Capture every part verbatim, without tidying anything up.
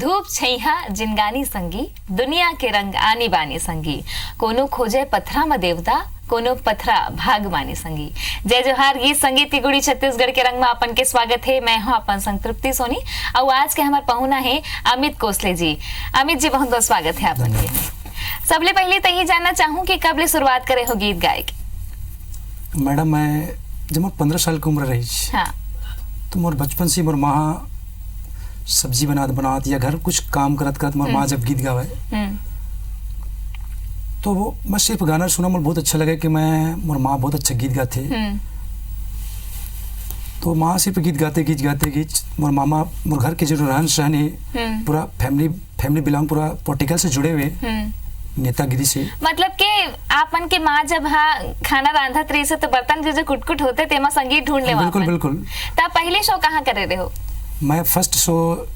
रूप छइहा जिनगानी संगी, दुनिया के रंग आनी बानी संगी, कोनो खोजे पथरा म देवता, कोनो पथरा भाग मानी संगी। जय जोहार, गीत संगीत के गुड़ी छत्तीसगढ़ के रंग म अपन के स्वागत हे। मैं हूं अपन संग तृप्ति सोनी, अउ आज के हमर पहुना हे अमित कोसले जी। अमित जी, बहुत बहुत स्वागत हे अपन के। सबले पहले तो ये जानना चाहूं कि कब ले शुरुआत करे हो गीत गाए के? मैडम, मैं जब मोर पंद्रह साल की उम्र रही, हाँ। तो मोर बचपन से मोर माँ सब्जी बनात बनात या घर कुछ काम करत करत मोर माँ जब गीत गावे, हम्म। तो वो, मैं सिर्फ गाना सुना, मोर बहुत अच्छा लगे कि मैं, मोर माँ बहुत अच्छा गीत गाथे। हम्म। तो माँ सिर्फ गीत गाते, गीत गाते, गीत, मोर मामा, मोर घर के जो रहन सहन है, हम्म। पूरा फैमिली, फैमिली बिलोंग पूरा पॉलिटिकल से जुड़े हुए, हम्म। नेतागिरी से। मतलब के आप मन के माँ जब हा खाना रांधत रही से तो बर्तन जो जो कुटकुट होते तेमा संगीत ढूंढ ले बिल्कुल, बिल्कुल। तब पहली शो कहाँ करे रहे हो? मैं फर्स्ट शो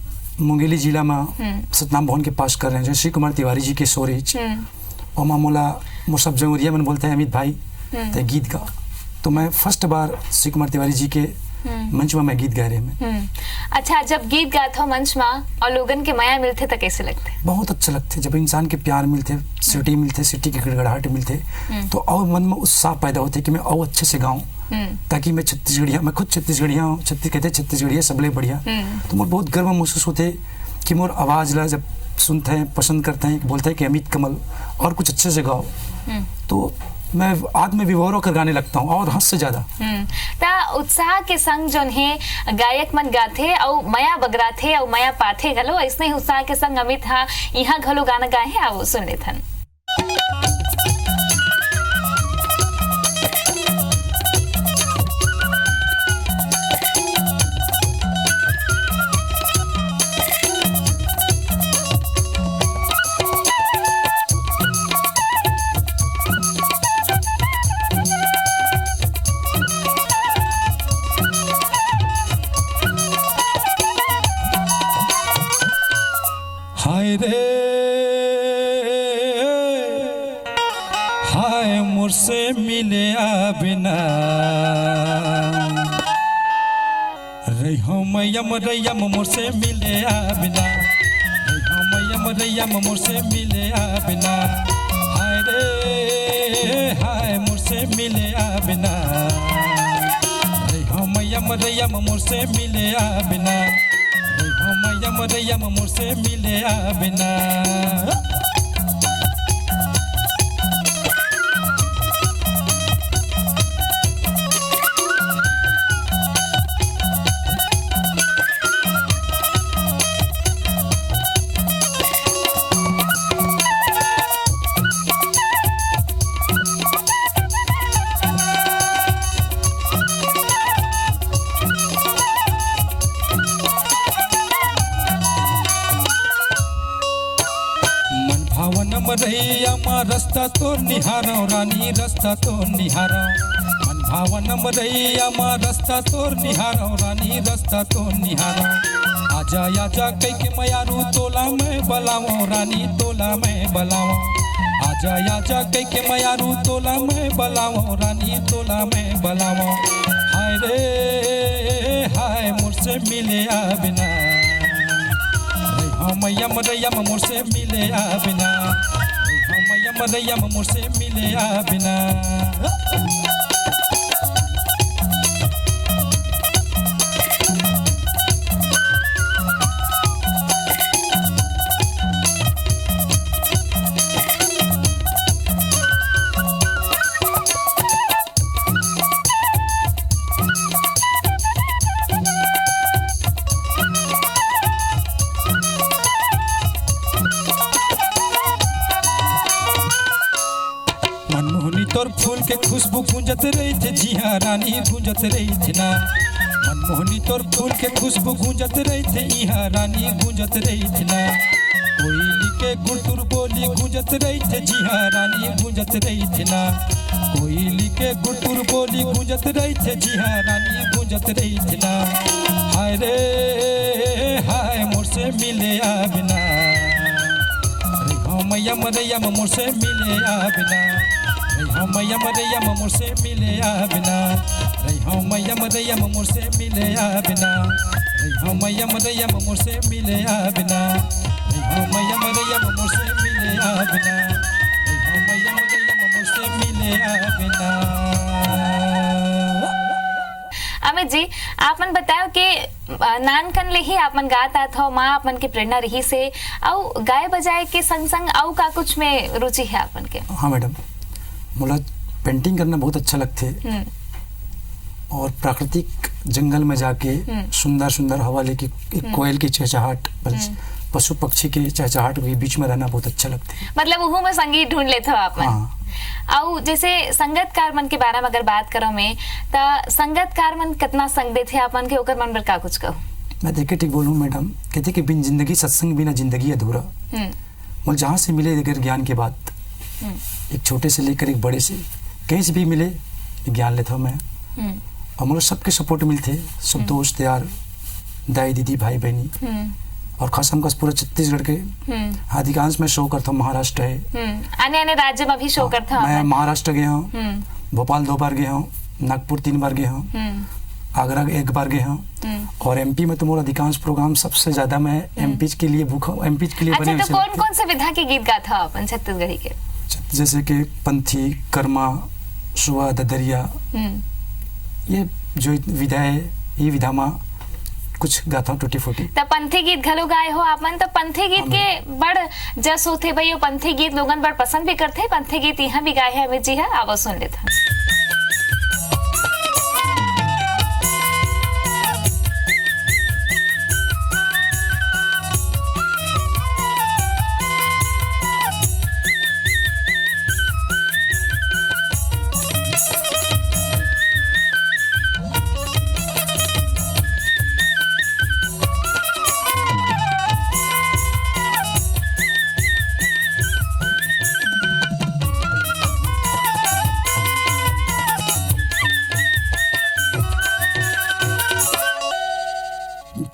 मुंगेली जिला में हम्म। सतनाम भवन के पास कर रहे हैं, जो श्री कुमार तिवारी जी के शो रही। हम्म। ओमा मोला, मोर सब जंगुरिया मन बोलते हैं, "अमित भाई, हम्म। ते गीत गा।" तो मैं फर्स्ट बार श्री कुमार तिवारी जी के हम्म। मंच में मैं गीत गा रहे मैं। हम्म। अच्छा, जब गीत गात हो मंच में और लोगन के मया मिलथे त कैसे लगथे? बहुत अच्छा लगथे, जब इंसान के प्यार मिलथे, सिटी मिलथे, सिटी के गड़गड़ाहट मिलथे, हम्म। तो और मन में उत्साह पैदा होथे कि मैं और अच्छे से गाऊं, हम्म। ताकि मैं छत्तीसगढ़िया, मैं खुद छत्तीसगढ़िया हूँ, छत्तीस कहते छत्तीसगढ़िया सबले बढ़िया। हम्म। तो मोर बहुत गर्व महसूस होथे कि मोर आवाज ला जब सुनते हैं, पसंद करते हैं, बोलते हैं कि अमित कमल और कुछ अच्छे से गाओ, हम्म। तो मैं आत्मविभोर होकर गाने लगता हूँ और हद से ज्यादा। हम्म। त उत्साह के संग जोन हे गायक मन गाथे अउ मया बगराथे अउ मया पाथे घलो, अइसने ही उत्साह के संग अमित हा इहाँ घलो गाना गाए हे, आओ सुन लेथन। हाय रे, हाय मोर से मिले आ बिना। रैहो मैयम रैयम मोर से मिले आ बिना। रैहो मैयम रैयम मोर से मिले आ बिना। हाय रे, हाय मोर से मिले आ बिना। रैहो मैयम रैयम मोर से मिले आ बिना। रैहो मैयम रैयम मोर से मिले आ बिना। मन भावन मरैया मा रस्ता तोर निहारौं रानी, रस्ता तोर निहारौं। मन भावन मरैया मा रस्ता तोर निहारौं रानी, रस्ता तोर निहारौं। आजा आजा कहिके मयारू तोला मैं बलावौं रानी, तोला मैं बलावौं। आजा आजा कहिके मयारू तोला मैं बलावौं रानी, तोला मैं बलावौं। हाय रे हाय मोर से मिले आ बिना। रैहो मैयम रैयम मोर से मिले आ बिना। रैहो मैयम रैयम मोर से मिले आ बिना। मनमोहनी तोर फूल के खुशबू गूंजत रहिथे, जी हाँ रानी गूंजत रहिथे ना। मनमोहनी तोर फूल के खुशबू गूंजत रहिथे, इहाँ रानी गूंजत रहिथे ना। कोयली के गुरतुर बोली गूंजत रहिथे, जी हाँ रानी गूंजत रहिथे ना। कोयली के गुरतुर बोली गूंजत रहिथे, जी हाँ रानी गूंजत रहिथे ना। हाय रे हाय मोर से मिले आ बिना। रैहो मैयम रैयम मोर से मिले आ बिना। रैहो मैयम रैयम मोर से मिले आ बिना। रैहो मैयम मदैया म मोर से मिले आबे ना। रइहा मैया मदैया म मोर से मिले आबे ना। रइहा मैया मदैया म मोर से मिले आबे ना। रइहा मैया मदैया म मोर से मिले आबे ना। अमित जी, आप मन बताओ कि, अ, नानकन ले ही आप मन गात आत हो, माँ आप मन के प्रेरणा रहिस हे, अउ गाय बजाए के संग-संग अउ का कुछ में रुचि हे आप मन के? हाँ मैडम, मोला पेंटिंग करना बहुत अच्छा लगथे। हम्म। और प्राकृतिक जंगल में जाके हम्म। सुंदर सुंदर हवा लेके एक हम्म। कोयल की चहचहाट, पस-, हम्म। पशु पक्षी के चहचहाट के बीच में रहना बहुत अच्छा लगथे। मतलब, उहू में संगीत ढूंढ लेत हो आप मन। हाँ। अउ जैसे संगतकार मन के बारे में अगर बात करो मैं, त संगतकार मन कितना संग देथे आप मन के, ओकर मन बर का कुछ कहो? मैं देखे ठीक बोलूँ मैडम, कहथे कि बिन जिंदगी सत्संग बिना जिंदगी अधूरा। हम्म। मोला जहाँ से मिले अगर ज्ञान के बात, हम्म। एक छोटे से लेकर एक बड़े से, कहीं से भी मिले, ज्ञान लेता हूँ मैं। हम्म। और मोला सबके सपोर्ट मिलथे, सब हम्म। दोस्त यार, दाई दीदी भाई बहनी, हम्म। और खास हमका पूरा छत्तीसगढ़ के हम्म। अधिकांश में शो करता हूँ, महाराष्ट्र है। हम्म। आने आने राज्य में भी शो हाँ, करता हूँ मैं आप। महाराष्ट्र गया हूँ, हम्म। भोपाल दो बार गया हूँ, नागपुर तीन बार गया हूँ, हम्म। आगरा एक बार गया हूँ, हम्म। और एमपी में तो मोर अधिकांश प्रोग्राम सबसे ज्यादा मैं हम्म। एमपीज के लिए बुक, एमपीज के लिए अच्छा, बने तो हुए कौन लगते हैं। कौन से विधा के गीत गात हो अपन छत्तीसगढ़ी के? जैसे कि पंथी, कर्मा, सुआ, ददरिया, हम्म। ये जो विधा है, ये विधा में कुछ गात हो टूटी फूटी। त पंथी गीत घलो गाए हो आप मन, त पंथी गीत हाँ, के बड़ जस होथे भई, वो पंथी गीत लोगन बड़ पसंद भी करथे। पंथी गीत यहाँ भी गाए हे अमित जी ह, आवो सुन लेथन।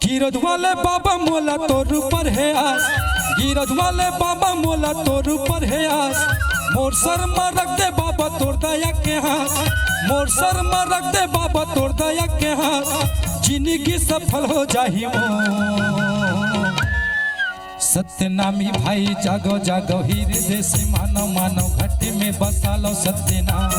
गिरध वाले बाबा मोला तोर ऊपर हे आस, गिरध वाले बाबा मोला तोर ऊपर हे आस, मोर सर म रख दे बाबा तोर दया के हाथ, मोर सर म रख दे बाबा तोर दया के हाथ, जिंदगी सफल हो जाही मोर। सतनामी भाई जागो जागो, हृदय से मानो मानो, घट में बसा लो सत्यनाम।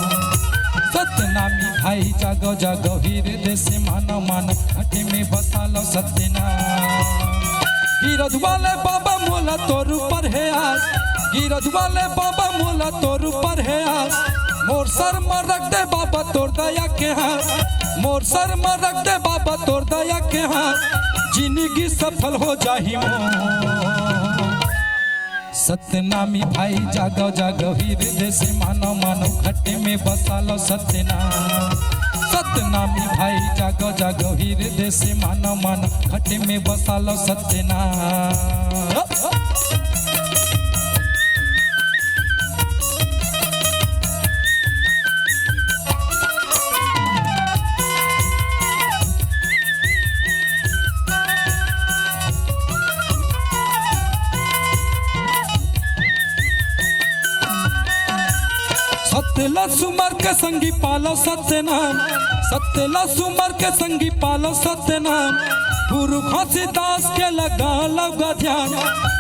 सतनामी भाई जागो जागो, हृदय से मानो मानो, घट में बसा लो सत्यनाम। गिरध वाले बाबा मोला तोर ऊपर हे आस, गिरध वाले बाबा मोला तोर ऊपर हे आस, मोर सर म रख दे बाबा तोर दया के हाथ, मोर सर म रख दे बाबा तोर दया के हाथ, जिंदगी सफल हो जाही मोर। सतनामी भाई जागो जागो, हृदय से मानो मानो, घट में बसा लो सत्यनाम। सतनामी भाई जागो जागो, हृदय से मानो मानो, घट में बसा लो सत्यनाम। सत्य ला सुमर के संगी पालो सत्यनाम, सत्य ला सुमर के संगी पालो सत्यनाम। गुरु घासीदास के लगा लगा ध्यान,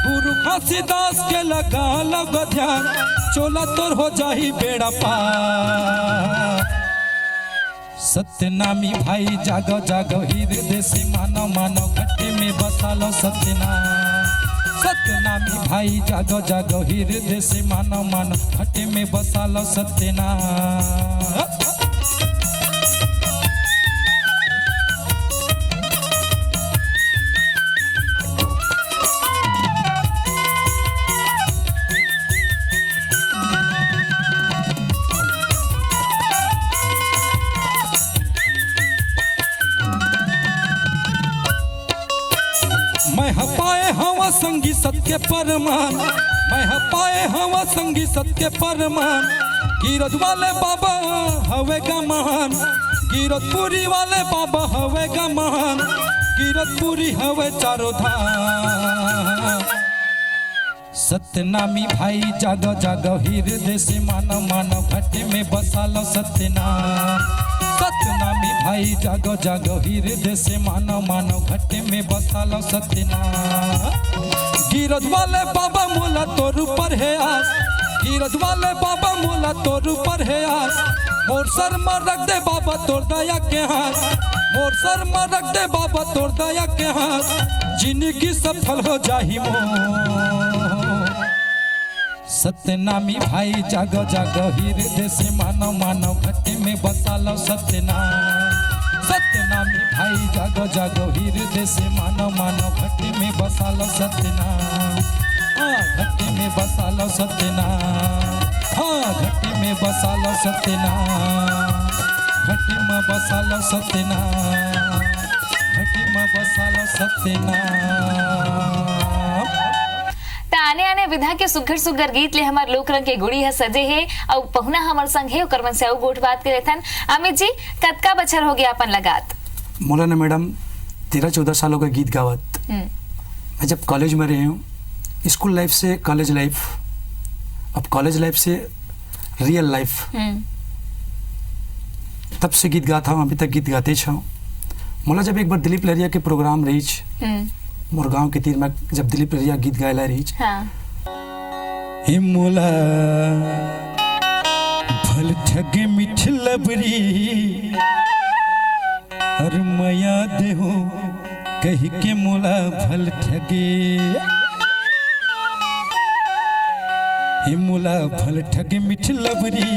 गुरु घासीदास के लगा लगा ध्यान, चोला तोर हो जाही बेड़ा पार। सतनामी भाई जागो जागो, हृदय से मानो मानो, घट में बसा लो सत्यनाम। सतनामी भाई जागो जागो, हृदय से मानो मानो, घट में बसा लो सत्यनाम। मैं ह पाए हवा संगी सत के परमान, मैं ह पाए हवा संगी सत के परमान। गिरध वाले बाबा हवे गा महान, गिरधपुरी वाले बाबा हवे गा महान, गिरधपुरी हवे चारों धाम। सतनामी भाई जागो जागो, हृदय से मानो मानो, घट में बसा लो सत्यनाम। सतनामी भाई जागो जागो हृदय से मानो मानो घट में बसा लो सत्यनारायण। गिरद वाले बाबा मोला तोर ऊपर हे आस, गिरद वाले बाबा मोला तोर ऊपर हे आस। मोर सर म रख दे बाबा तोर दया के हाथ, मोर सर म रख दे बाबा तोर दया के हाथ। जिंदगी सफल हो जाही मोर। सत्यनामी भाई जागो जागो हृदय से मानो मानो घट में बसा लो सत्यनारायण। सत्यनामी भाई जागो जागो हृदय से मानो मानो घट में बसा लो सत्यनारायण। हाँ, घट में बसा लो सत्यनारायण। हाँ, घट में बसा लो सत्यनारायण। घट में बसा लो सत्यनारायण। घट में बसा लो सत्यनारायण। त आने आने विधा के सुग्घर सुग्घर गीत ले हमर लोक रंग के गुड़ी ह सजे हे। अउ पहुना हमर संग हे, ओकर मन से अउ गोठ बात के लेथन। अमित जी, कतका बछर हो गया अपन लगात? मोला ना मैडम, तेरह चौदह साल हो गए गीत गावत। हम्म। मैं जब कॉलेज में रहे हूँ, स्कूल लाइफ से कॉलेज लाइफ, अब कॉलेज लाइफ से रियल लाइफ, हम्म। तब से गीत गात हूँ, अभी तक गीत गाते छ। मोला जब एक बार दिलीप लहरिया के प्रोग्राम रहीच, हम्म। मोर गांव के तीर में जब दिलीप लहरिया गीत गायला रहीच, हाँ। हे मोला भल ठगे मिठ लबरी, अर मया देहो कहि के मोला भल ठगे। हे मोला भल ठगे मिठ लबरी,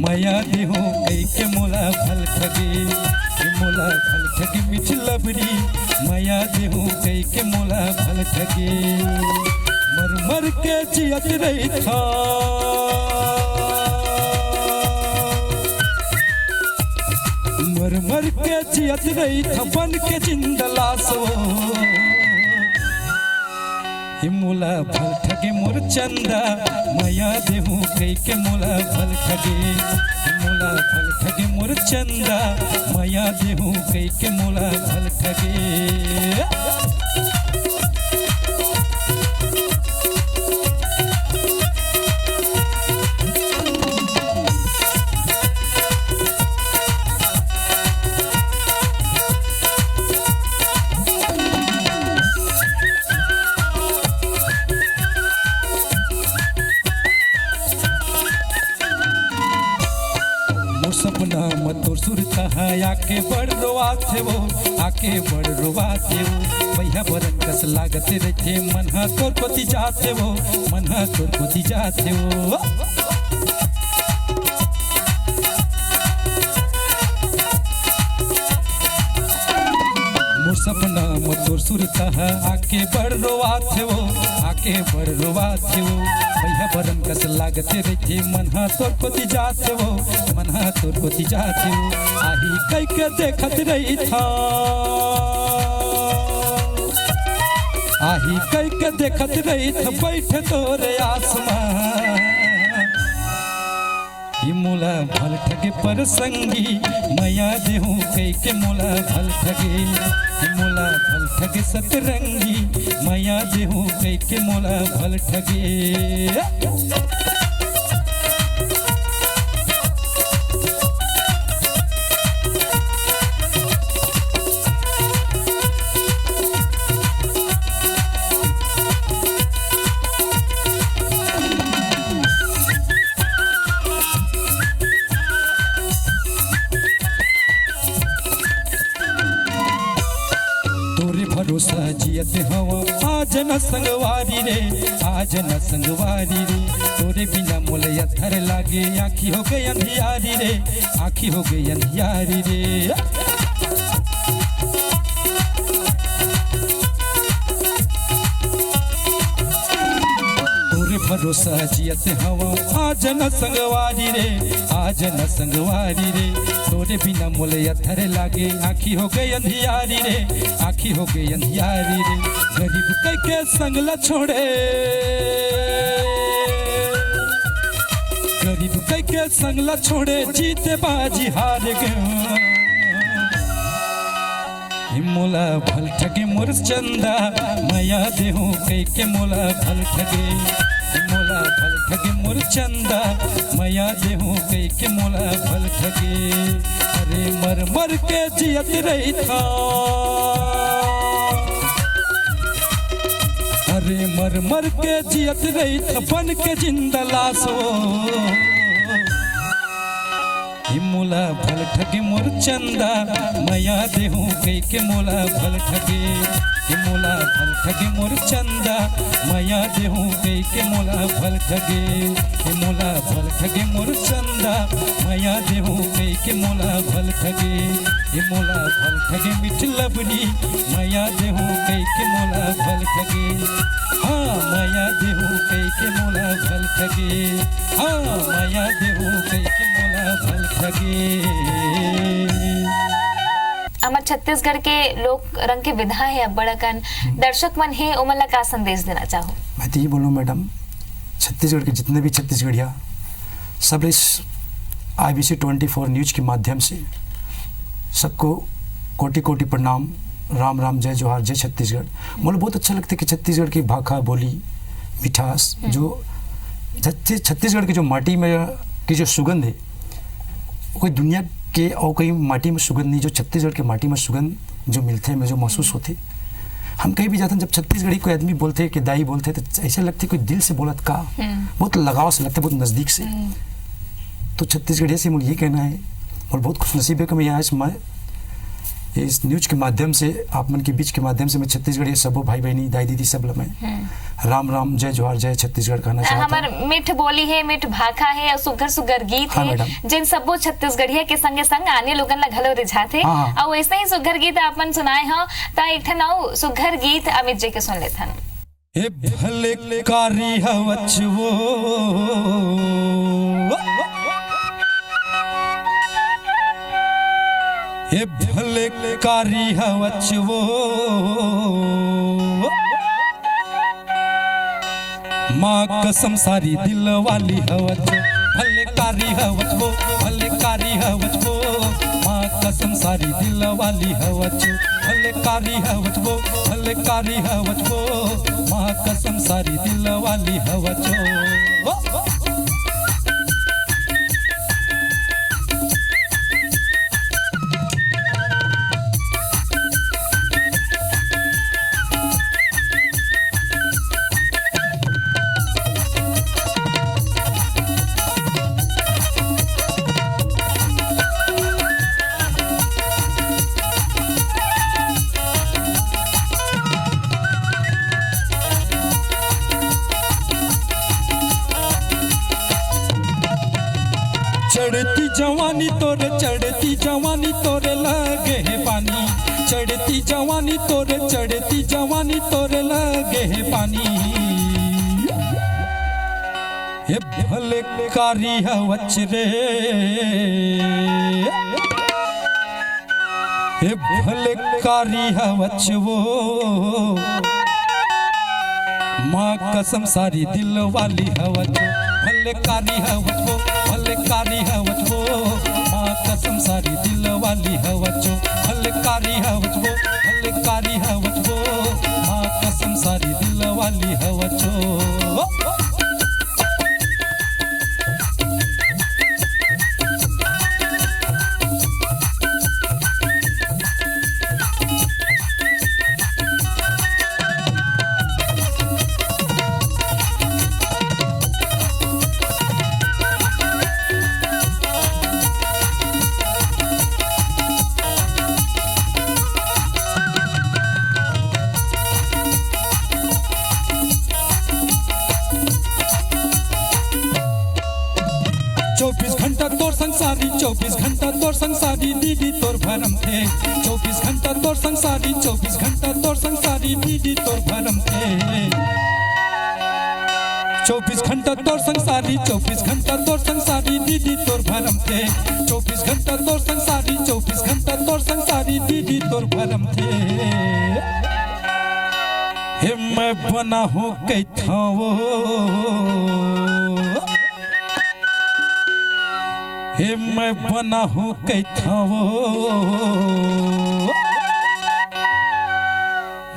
मया देहो कहि के मोला भल ठगे। हे मोला भल ठगे मिठ लबरी, मया देहो कहि के मोला भल ठगे। मर मर के जियत रहिथंव, मर मर के जियत रहिथंव बन के जिंदा लाश ओ। हे मोला भल ठगे मोर चंदा, मया देहूं कहि के मोला भल ठगे। हे मोला भल ठगे मोर चंदा, मया देहूं कहि के मोला भल ठगे। मोर सपना म तोर सुरता ह आके बड़ रोवाथे वो, आके बड़ रोवाथे वो। भैया बरन कस लागत रहिथे, मन ह तोर कोति जाथे वो, मन ह तोर कोति जाथे वो। मोर सपना म तोर सुरता ह आके बड़ रोवाथे वो, आके बड़ रोवाथे वो। भैया बरन कस लागत रहिथे, मन ह तोर कोति जाथे वो, मन ह तोर कोति जाथे वो। आही कहि के देखत रहिथंव, आही कहि के देखत रहिथंव बइठे तोरे आस म। हे मोला भल ठगे परसंगी, मया देहूं कहि के मोला भल ठगे। हे मोला भल ठगे सतरंगी, मया देहूं कहि के मोला भल ठगे। तोरे भरोसा जियत हवं, आ जा न संगवारी रे, आ जा न संगवारी रे। तोरे बिना मोला अधर लागे, आँखी हो गे अंधियारी रे, आँखी हो गे अंधियारी रे। तोरे भरोसा जियत हवं, आ जा न संगवारी रे, आ जा न संगवारी रे। तोरे बिना मोला अधर लागे, आँखी हो गे अंधियारी रे, आँखी हो गे अंधियारी रे। गरीब कहि के संग ला छोड़े, गरीब कहि के संग ला छोड़े, जीते बाजी हार गेंव। हे मोला भल ठगे मोर चंदा, मया देहूं कहि के मोला भल ठगे। मोला भल ठगे मोर चंदा, मया देहूं कहिके मोला भल ठगे। अरे मर मर के जियत रहिथा, अरे मर मर के जियत रहिथा, बन के जिंदा लासो। हे मोला भल ठगे मोर चंदा, मया देहूं कहिके मोला भल ठगे। हे मोला भल ठगे मोर चंदा, मया देहूं कहिके मोला भल ठगे। हे मोला भल ठगे मोर चंदा, मया देहूं कहिके मोला भल ठगे। हे मोला भल ठगे मीठ लबनी, मया देहूं कहिके मोला भल ठगे। हाँ, मया देहूं कहिके मोला भल ठगे। हाँ, मया देहूं कहिके मोला भल ठगे। हमर छत्तीसगढ़ के लोक रंग के विधा हे अब्बड़ अकन, दर्शक मन हे, ओमन ला का संदेश देना चाहो? मैं तो ये बोलूँ मैडम, छत्तीसगढ़ के जितने भी छत्तीसगढ़िया, सब इस आईबीसी ट्वेंटी फोर न्यूज के माध्यम से सबको कोटि कोटि प्रणाम, राम राम, जय जोहार, जय छत्तीसगढ़। मोला बहुत अच्छा लगता है कि छत्तीसगढ़ की भाखा, बोली, मिठास, जो छत्ती-, छत्तीसगढ़ की जो माटी में की जो सुगंध है, कोई दुनिया के और कहीं माटी में सुगंध नहीं, जो छत्तीसगढ़ के माटी में सुगंध जो मिलते हैं, जो महसूस होते। हम कहीं भी जाते हैं, जब छत्तीसगढ़ी कोई आदमी बोलते हैं कि दाई बोलते हैं, तो ऐसे लगते कोई दिल से बोलत का, बहुत लगाव से लगता है, बहुत नजदीक से। तो छत्तीसगढ़िया से मुझे ये कहना है, और बहुत खुशनसीब है कि मैं यहाँ इस मा-, इस न्यूज के माध्यम से, आप मन के बीच के माध्यम से मैं छत्तीसगढ़िया सबो भाई बहनी, दाई दीदी सब ला मैं राम राम, जय जोहार, जय छत्तीसगढ़ कहना चाहता हूँ। हमर मीठ बोली हे, मीठ भाखा हे, अउ सुघर सुघर गीत हाँ, हे, मैडम। जेन सब्बो छत्तीसगढ़िया के संगे संग आने लोगन ला घलो रिझाथे। हाँ, हाँ। अउ ऐसे ही सुघर गीत आप मन सुनाए हो, त एक ठन अउ सुघर गीत अमित जी के सुन लेथन। ए भले कारी हवच वो, ए भले कारी हवच वो, माँ कसम सारी दिल वाली हवच, भले कारी हवच वो, भले कारी हवच वो, माँ कसम सारी दिल वाली हवच, भले कारी हवच वो, भले कारी हवच वो, माँ कसम सारी दिल वाली हवच वो। चढ़ती जवानी तोरे, चढ़ती जवानी तोरे लगे हे पानी, चढ़ती जवानी तोरे, चढ़ती जवानी तोरे लगे हे पानी। हे भले कारी हवच रे, हे भले कारी हवच वो, माँ कसम सारी दिल वाली हवच वो, भले कारी हवच वो, भले कारी हवच वो, माँ कसम सारी दिल वाली हवच वो, भले कारी हवच वो, भले कारी हवच वो, माँ कसम सारी दिल वाली हवच वो। चौबीस घंटा तोर संसारी, चौबीस घंटा तोर संसारी, दीदी तोर भरम थे। चौबीस घंटा तोर संसारी, चौबीस घंटा तोर संसारी, दीदी तोर भरम थे। चौबीस घंटा तोर संसारी, चौबीस घंटा तोर संसारी, दीदी तोर भरम थे। चौबीस घंटा तोर संसारी, चौबीस घंटा तोर संसारी, दीदी तोर भरम थे। हे मैं बना हूँ कैथाओ, हे मैं बना हूँ कैथाओ,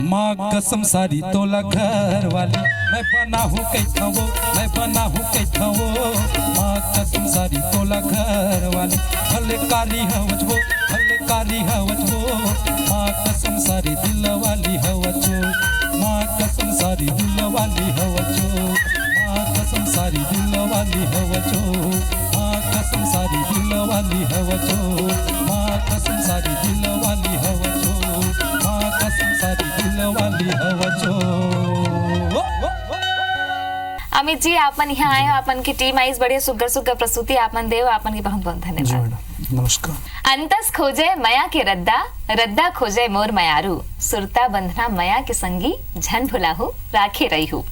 माँ कसम सारी तोला घर वाली। मैं बनाहूँ कहिथंव वो, मैं बनाहूँ कहिथंव वो, माँ कसम सारी तोला घर वाली। हलकारी हवच वो, हलकारी हवच वो, माँ कसम सारी दिल वाली हवच वो, माँ कसम सारी दिल वाली हवच वो, माँ कसम सारी दिल वाली हवच वो, माँ कसम सारी दिल वाली हवच वो, माँ कसम सारी दिल वाली हवच वो, माँ कसम सारी दिल वाली हवच वो। अमित जी, आप मन यहाँ आए हो, आप मन के टीम आइस, बढ़िया सुग्घर सुग्घर प्रस्तुति आप मन देव, आप मन के बहुत बहुत जी धन्यवाद। मैडम, नमस्कार। अंतस खोजे मया के रद्दा, रद्दा खोजे मोर मयारू, सुरता बंधना मया के संगी, झन भुलाहू राखे रहिहू।